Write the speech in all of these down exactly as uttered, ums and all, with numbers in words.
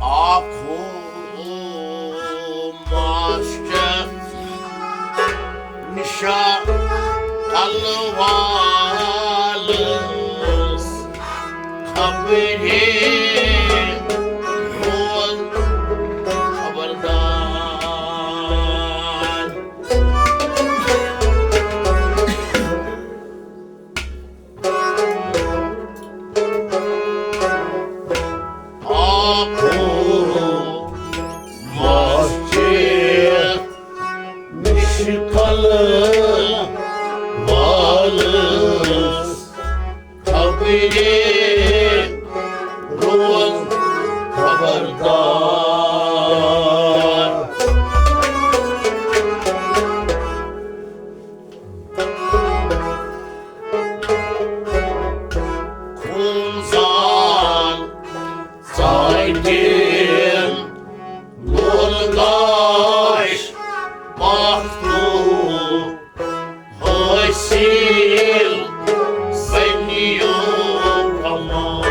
اکھ ہو ماسٹر نشا کلوالس خبرے روز خبردار۔ آخو مسجد نشکل والس خبرے روز خبردار۔ خون زال ژاٹین لول گاش پاکھ تو حٲصِل بنیو کمال۔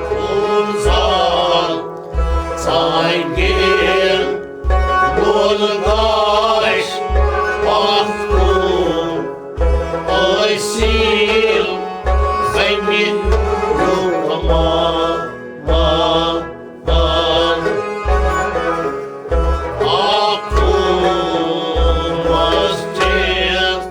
خون زال ژاٹین لول گاش پاکھ تو حٲصِل بنیو کمال۔ آخو مسجد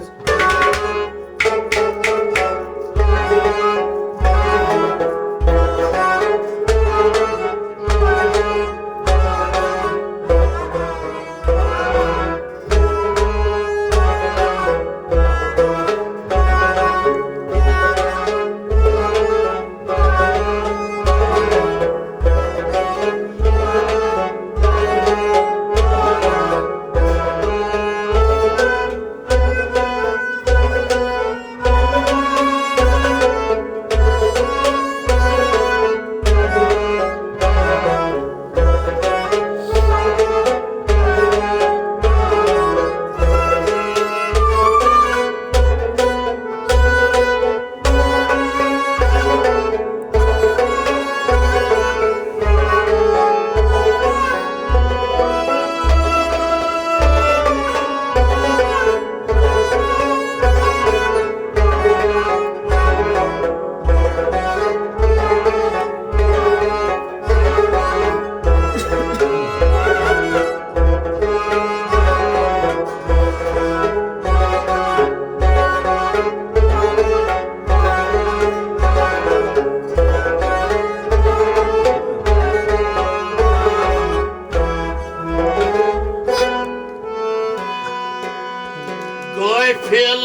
غافل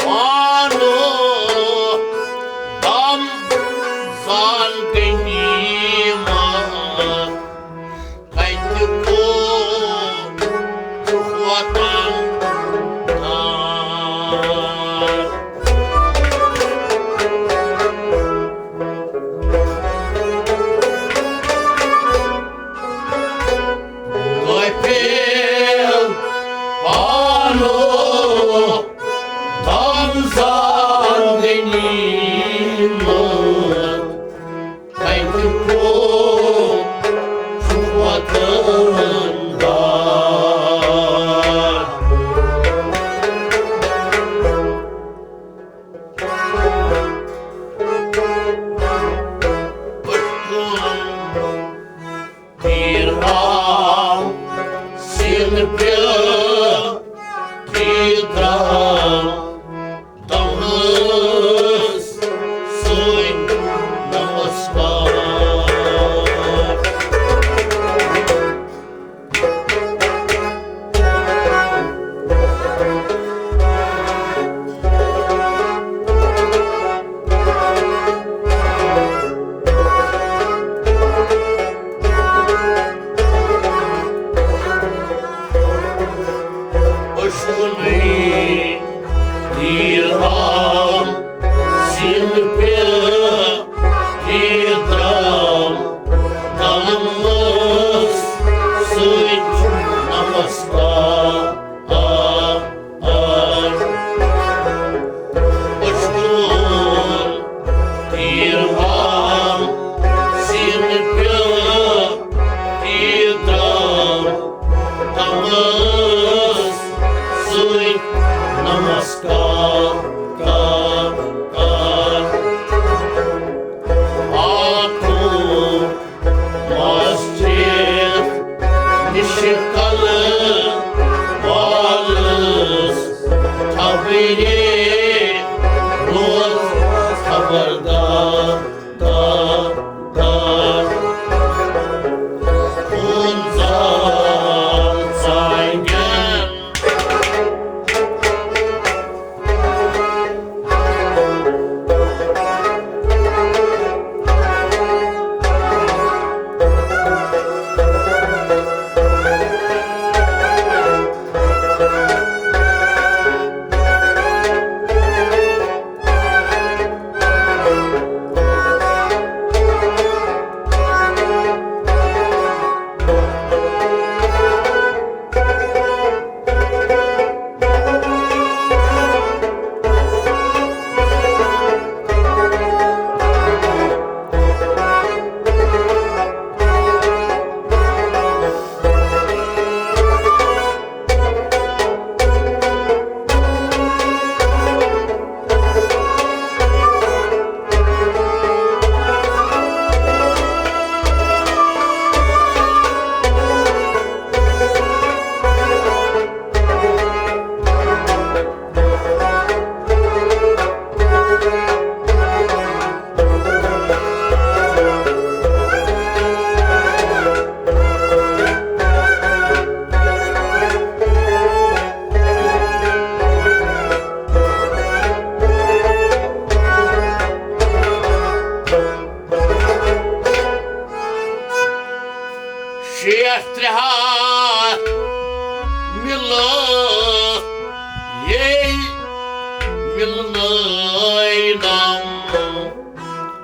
پانو دم زان غنیمت۔ کتہِ کوٚت چھُ واتان؟ غافل پانو دم زان غنیمت۔ کتہِ کوٚت ترٛےٚ ہتھ مِلہٕ ییٚلہِ مِلنٲینم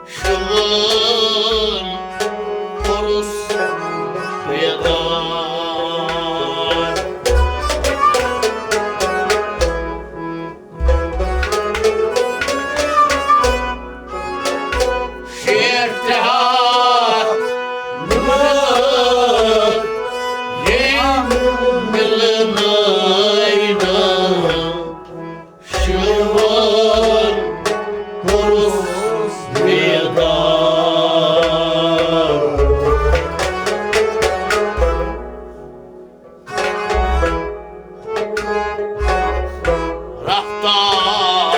شُوان کوٚرُس بیدار۔ شیٹھ ترٛےٚ ہتھ مِلہٕ ییٚمۍ مِلنٲینم شُوان کوٚرُس بیدار۔ رفتار،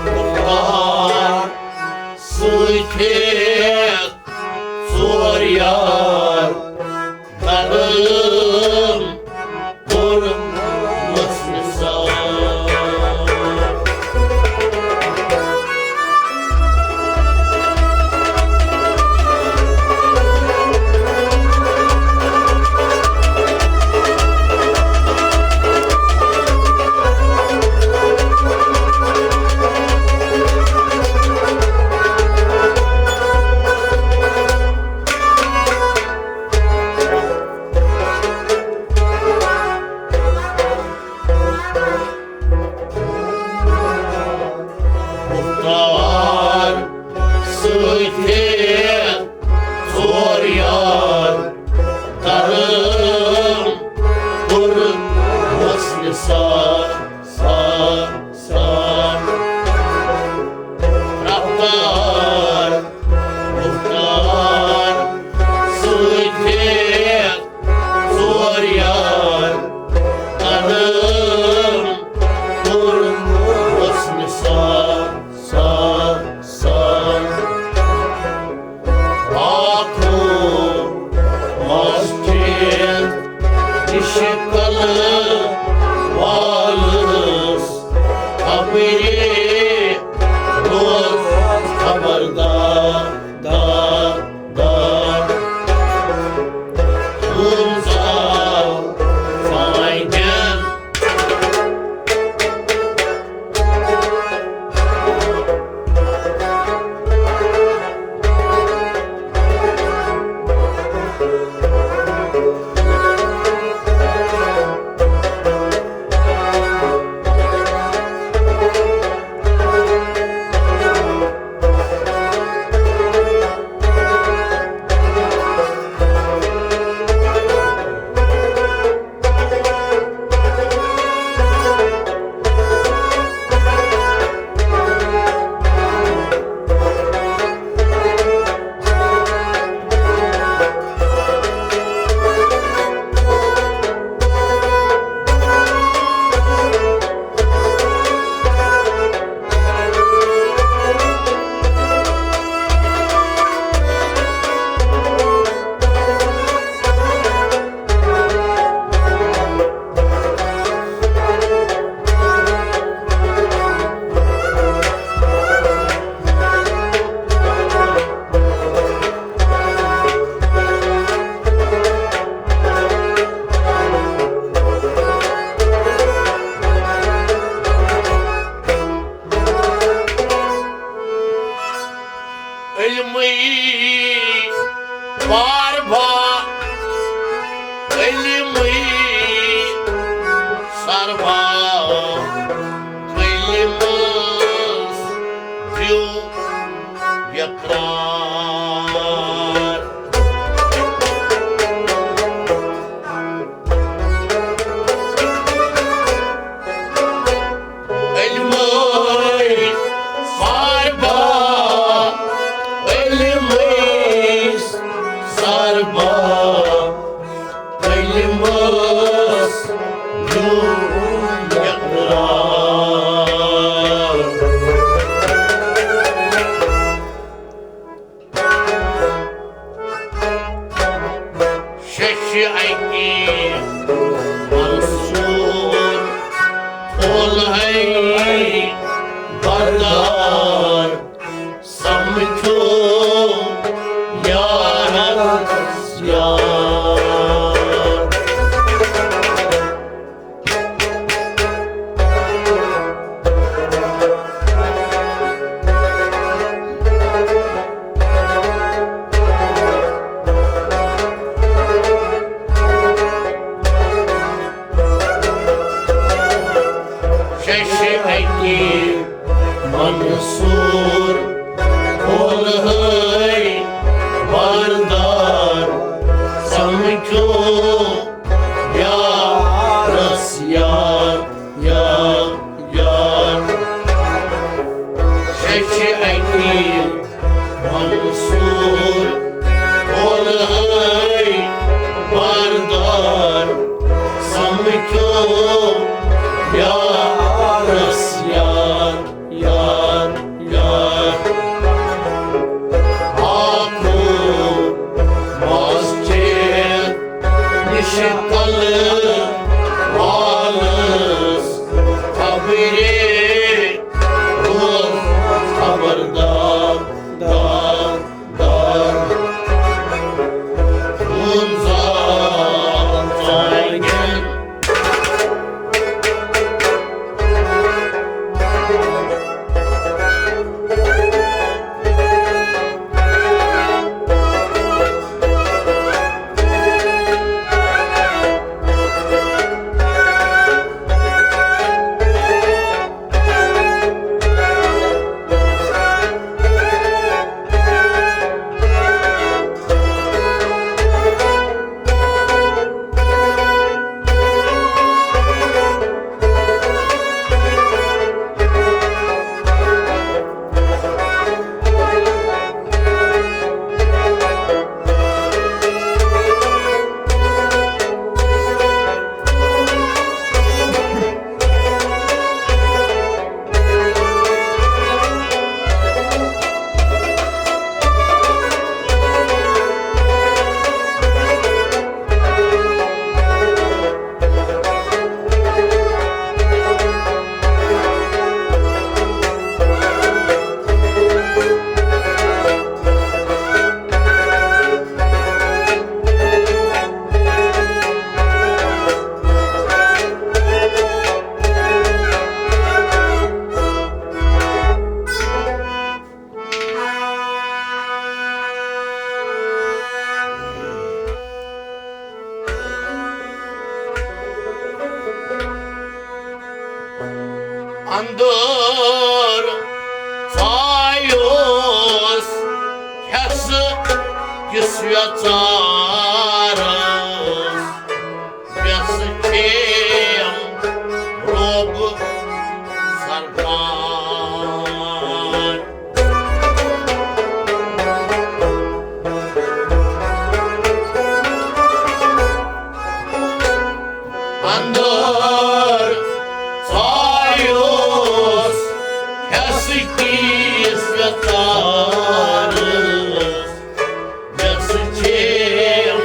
رفتار سۭتۍ ہیٚتھ ژور یار درم کوٚر مس نثار۔ مُختار سۭتۍ ہیٚتھ ژور یار درم کوٚر مس نثار، سار، سار۔ رفتار، رفتار سۭتۍ ہیٚتھ ژور یار درم کوٚر مس نثار، سار، سار۔ آخو مسجد عشقل والس خبرے روز خبردار، دار، دار۔ تم زال فائدن علمٕے بار بار، علمٕے سر بار، علمس دیو یقرار۔ علمٕے سر بار، علمٕے سر بار، علمس دیو یقرار۔ ششہِ اکی منصور کھول ہے بردار، سمجھو یارس یار۔ منصور بولہٕ بردار سمکھیو یارس یار، یار، یار۔ آکھو مسجد نِش کلہٕ والس خبرے روز خبردار، دار، دار۔ خوٗن زال ژانگٮ۪ن۔ اندر ژایوس حصہٕ کِس یژارس، یژھ چھیم روب سربان۔ اندر ژایوس حصہٕ کِس یژارس، یژھ چھیم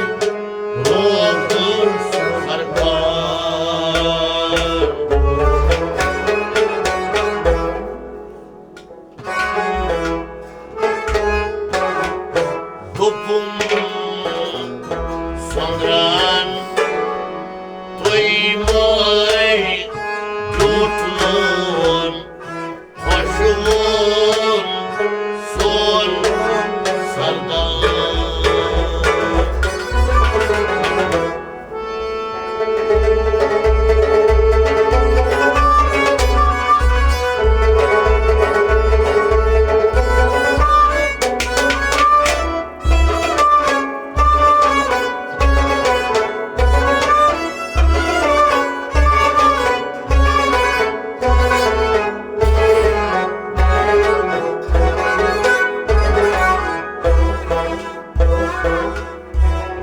روب سربان۔ دوٚپُم سۄنٛدران، تُہۍ مَے زیوٗٹھوُن خۄشوُن سون سردار۔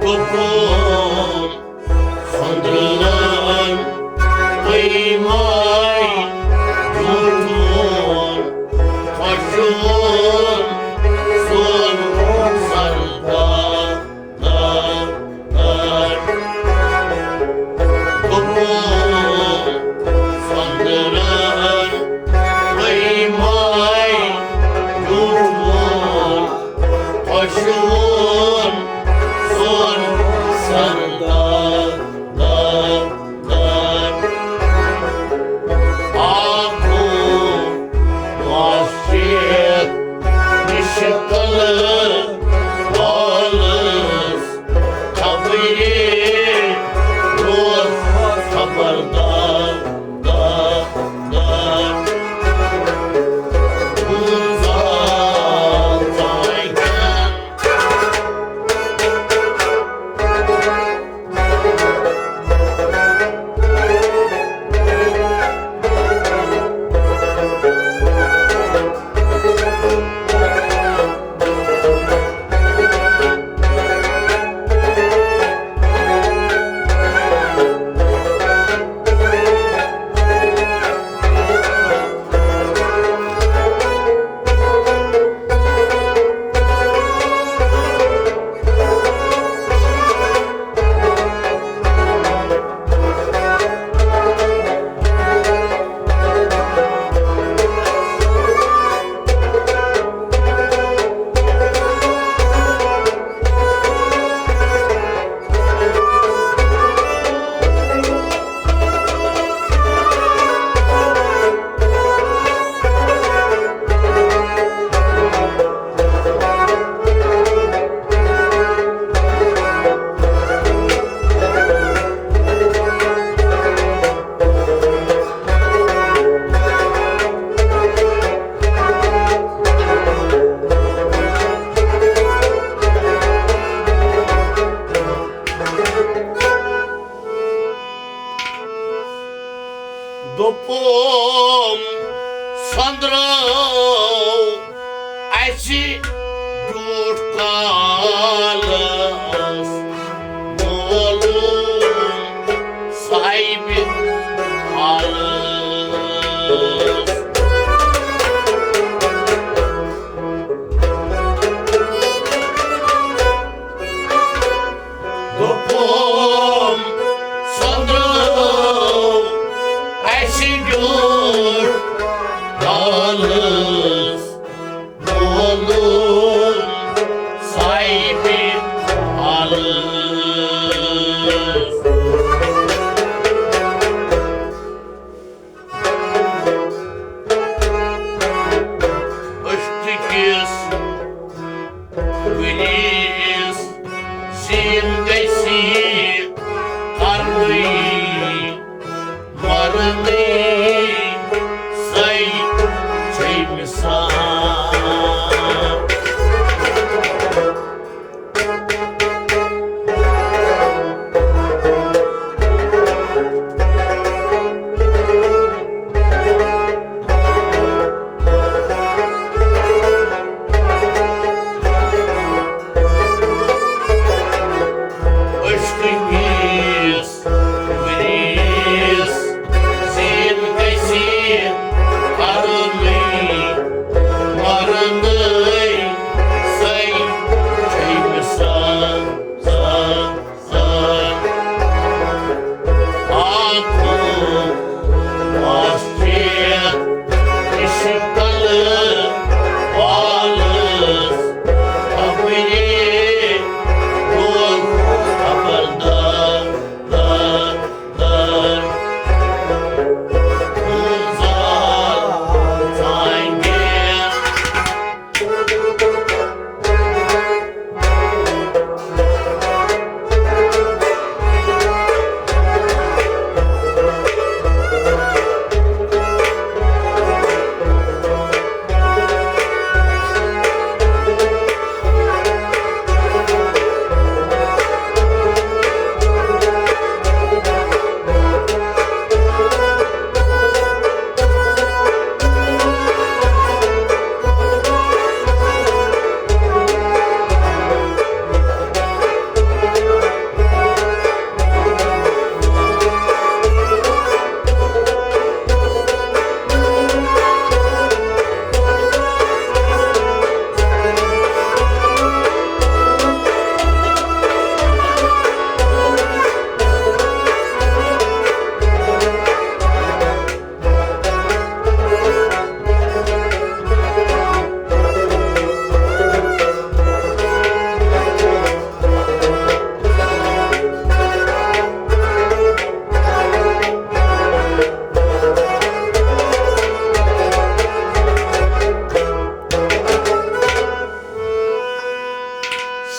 گوٚبُر سۄنٛدران، تُہۍ مَے زیوٗٹھوُن خۄشوُن سون سردار، دار، دار۔ گوٚبُر سۄنٛدران، تُہۍ مَے زیوٗٹھوُن خۄشوُن سون سردار، دار، دار۔ آکھو مسجد نِش کلہٕ والس خبرے روز خبردار، دار، دار۔ خوٗن زال ژانگٮ۪ن۔ کالس مولوم صاحبِ حالس۔ دوٚپُم، سۄنٛدرو اَسہِ ڈیوٗٹھ کالس مولوم صاحبِ حالس۔ أشکہٕ کِس ؤریس زیٖن گژھِ کرنٕے، مرنٕے سۄے چھے مثال۔ أشکہٕ کِس ؤریس زیٖن گژھِ کرنٕے، مرنٕے سۄے چھے مثال۔ آنکھوں پاس چھِ عشقل والس خبرے روز خبردار، دار، دار۔ تُم زال ژانگے۔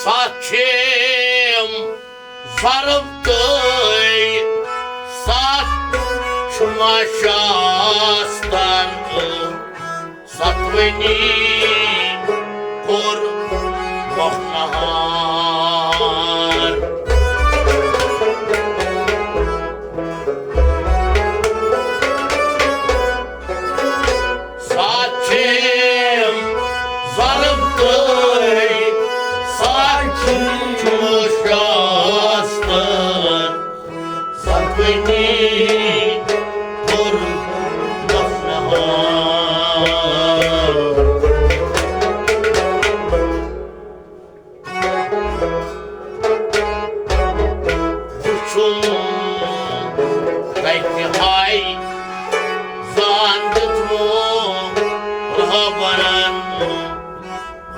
ستھ چھِم ضرب تہٕ ستھ چھُم شاستر۔ ستوٕنی کوٚر مۄکھ نہار۔ ستھ چھِم ضرب تہٕ ستھ چھُم شاستر۔ ستوٕنی کوٚر مۄکھ نہار۔ وُچھُم کتہِ ہاے زان دیُتمُت رہبرن۔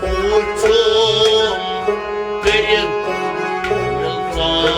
وُچھُم کٔرِتھ مِلژار۔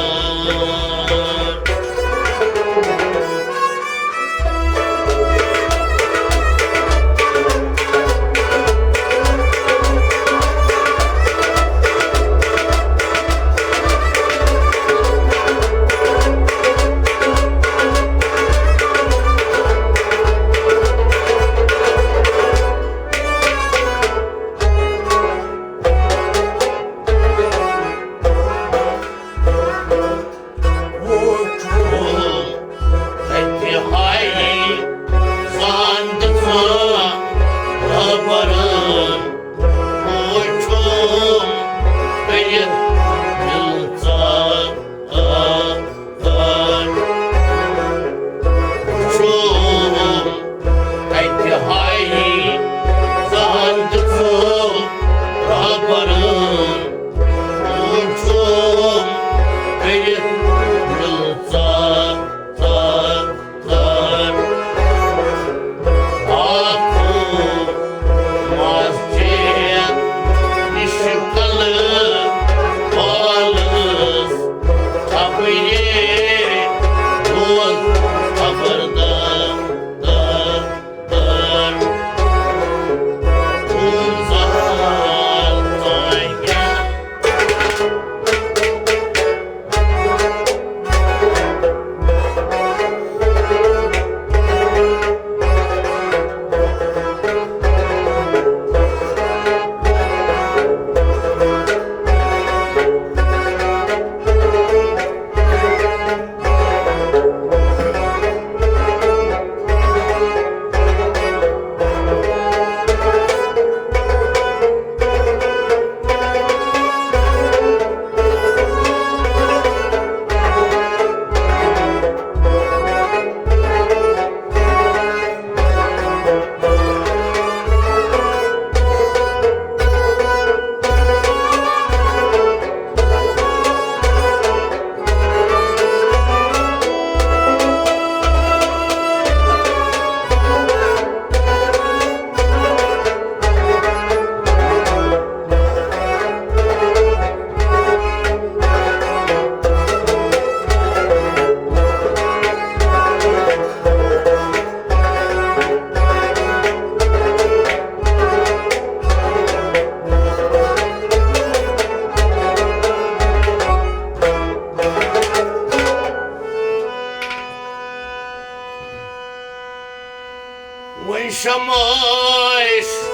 آسہِ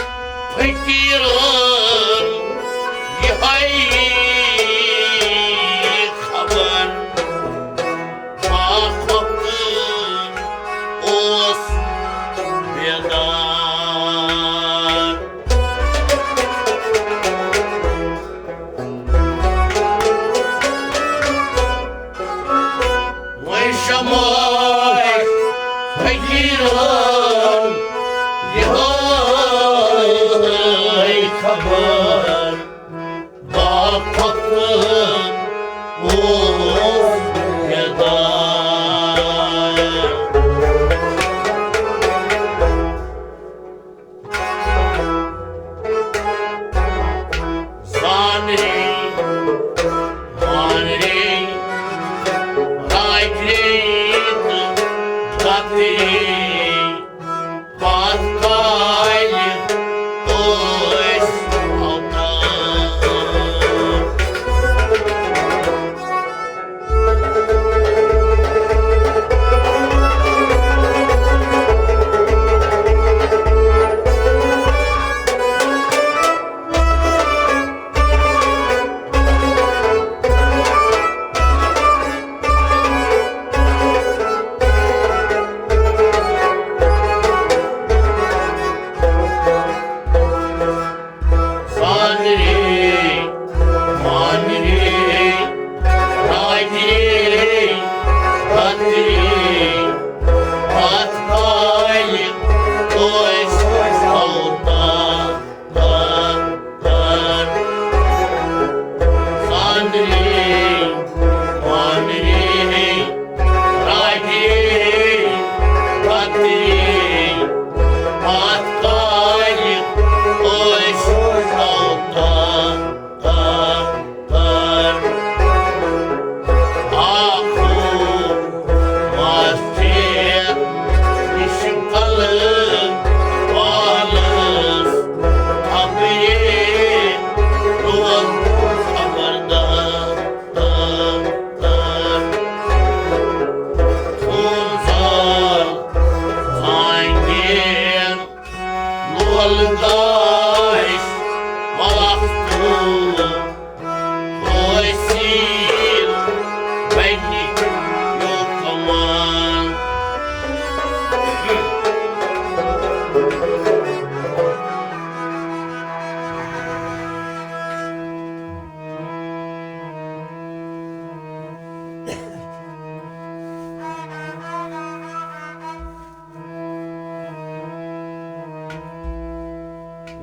فقیٖرن یِہوٚے خبر، باخۄفتہٕ اوس بیدار۔ وۄنۍ شمار فقیٖرن یِہوٚے خبر، باخۄفتہٕ اوس بیدار۔ زانرے، وانرے، راجرے تہٕ گترے، پتھ کالہِ ٲسۍ اوتار۔ سانرے، مانرے، راجرے، کترے، پتھ کالہِ ٲسۍ اوتار۔ سانرے، وانرے، راجرے، کترے، پتھ کالہِ ٲسۍ اوتار۔ آخو ماسٹر نِش کلہٕ والس خبرے روز خبردار۔ تھوم زال زانگیر لول داش وقت حٲصِل بنہِ یوکمان۔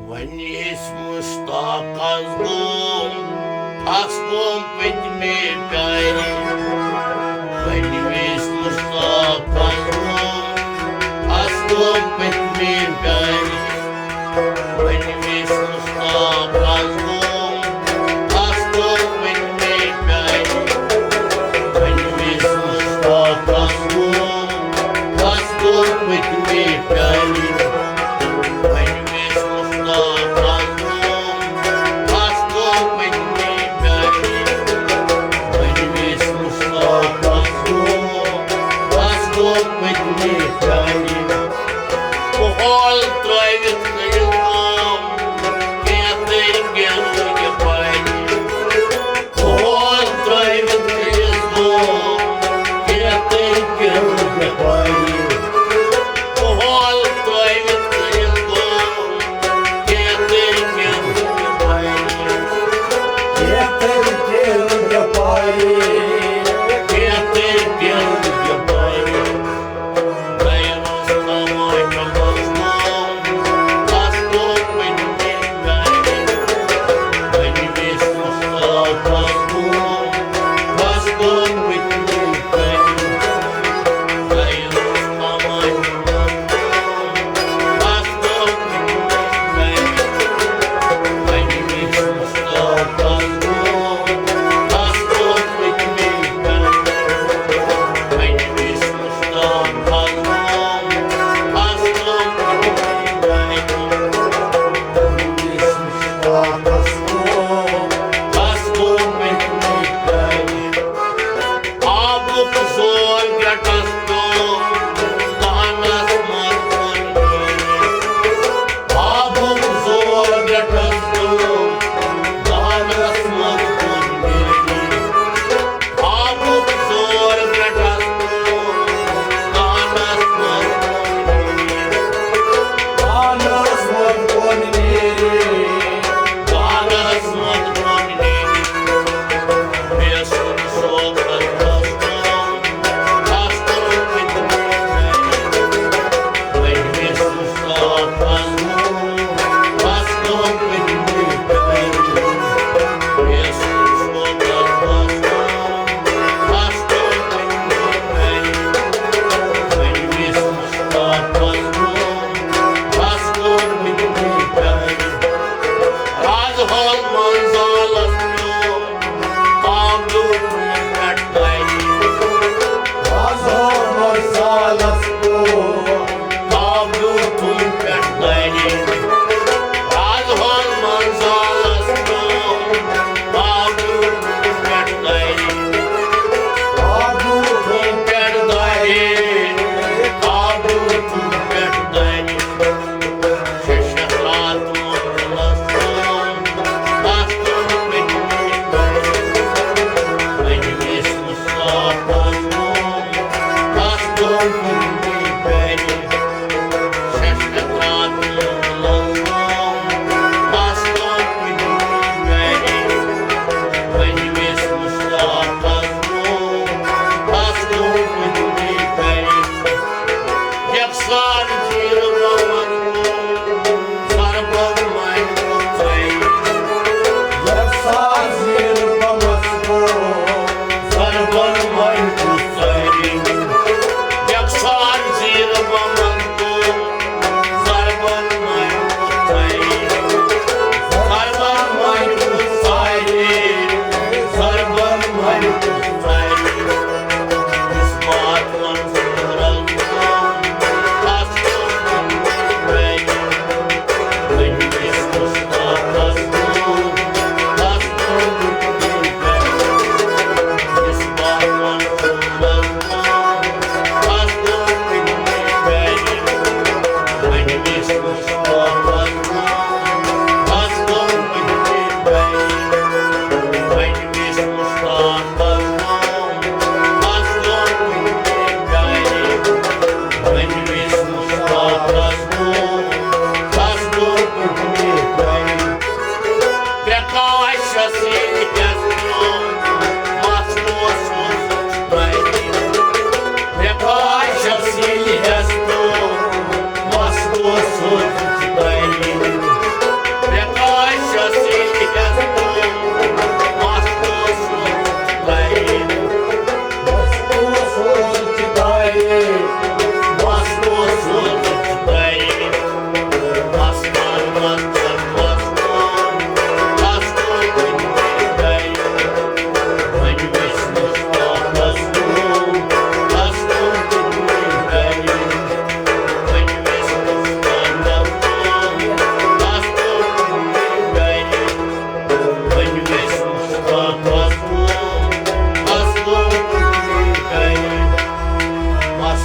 وۄنۍ ییٚلہِ مُشتاقس گوٚو، اَس گوٚو پٔتمہِ پیارِ۔ وۄنۍ ییٚلہِ مُشتاقس گوٚو، اَس گوٚو پٔتمہِ پیارِ۔ وۄنۍ ییٚلہِ مُشتاقس گوٚو، اَس گوٚو پٔتمہِ پیارِ۔ وۄنۍ ییٚلہِ مُشتاقس گوٚو، اَس گوٚو پٔتمہِ پیارِ۔ وۄنۍ ییٚلہِ مُشتاقس گوٚو، اَس گوٚو پٔتمہِ پیارِ۔ وۄنۍ ییٚلہِ